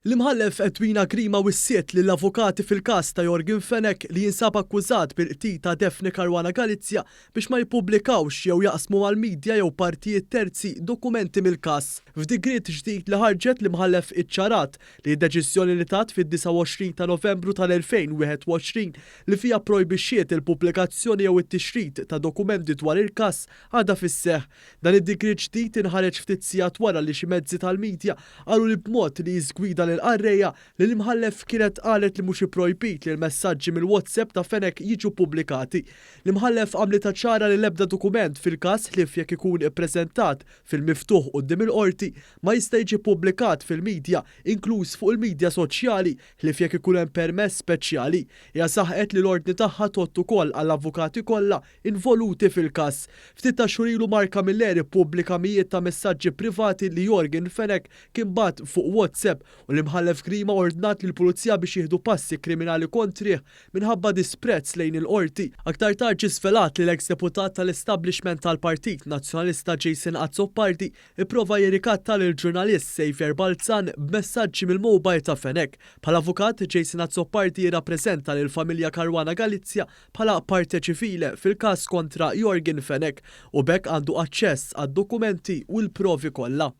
L-Imħallef Edwina Grima wissiet lill-avukati fil-każ ta' Yorgen Fenech li jinsab akkużat bil-qtil ta' Daphne Caruana Galizia biex ma jippubblikawx jew jaqsmu mal-midja jew partijiet terzi dokumenti mill-każ. F'digriet ġdid li ħarġet l-Imħallef iċċarat li d-deċiżjoni li tat fid-29 ta' Novembru tal-2021 li fiha pprojbixxiet il-pubblikazzjoni jew it-tixrid ta' dokumenti dwar il-każ għadha fis-seħħ. Dan id-digriet ġdid inħareġ ftit sigħat wara li xi mezzi tal-midja qalu li b'mod li jiżgwida lill-qarrejja li l-Imħallef kienet qalet li mhux ipprojbit li l-messaġġi mill-WhatsApp ta' Fenech jiġu ppubblikati. L-Imħallef għamlitha ċara li l-ebda dokument fil-każ ħlief jekk ikun ippreżentat fil-miftuħ quddiem il-Qorti ma jista' jiġi ppubblikat fil-midja inkluż fuq il-midja soċjali ħlief jekk ikun hemm permess speċjali. Hija saħqet li l-ordni tagħha tgħodd ukoll għall-avukati kollha involuti fil-każ. Ftit tax-xhur ilu Mark Camilleri ppubblika mijiet ta' messaġġi privati li Yorgen Fenech kien bagħat fuq WhatsApp u l-Imħallef Grima ordnat lill-Pulizija biex jieħdu passi kriminali kontrih minħabba disprezz lejn il-Qorti. Aktar tard ġie żvelat li l-eks deputat tal-establishment tal-Partit Nazzjonalista Jason Azzopardi ipprova jirrikatta lill-ġurnalist Saviour Balzan b'messaġġi mill-mobile ta' Fenech. Bħala avukat, Jason Azzopardi jirrappreżenta lill-familja Caruana Galizia bħala parte civile fil-każ kontra Yorgen Fenech u b'hekk għandu aċċess għad-dokumenti u l-provi kollha.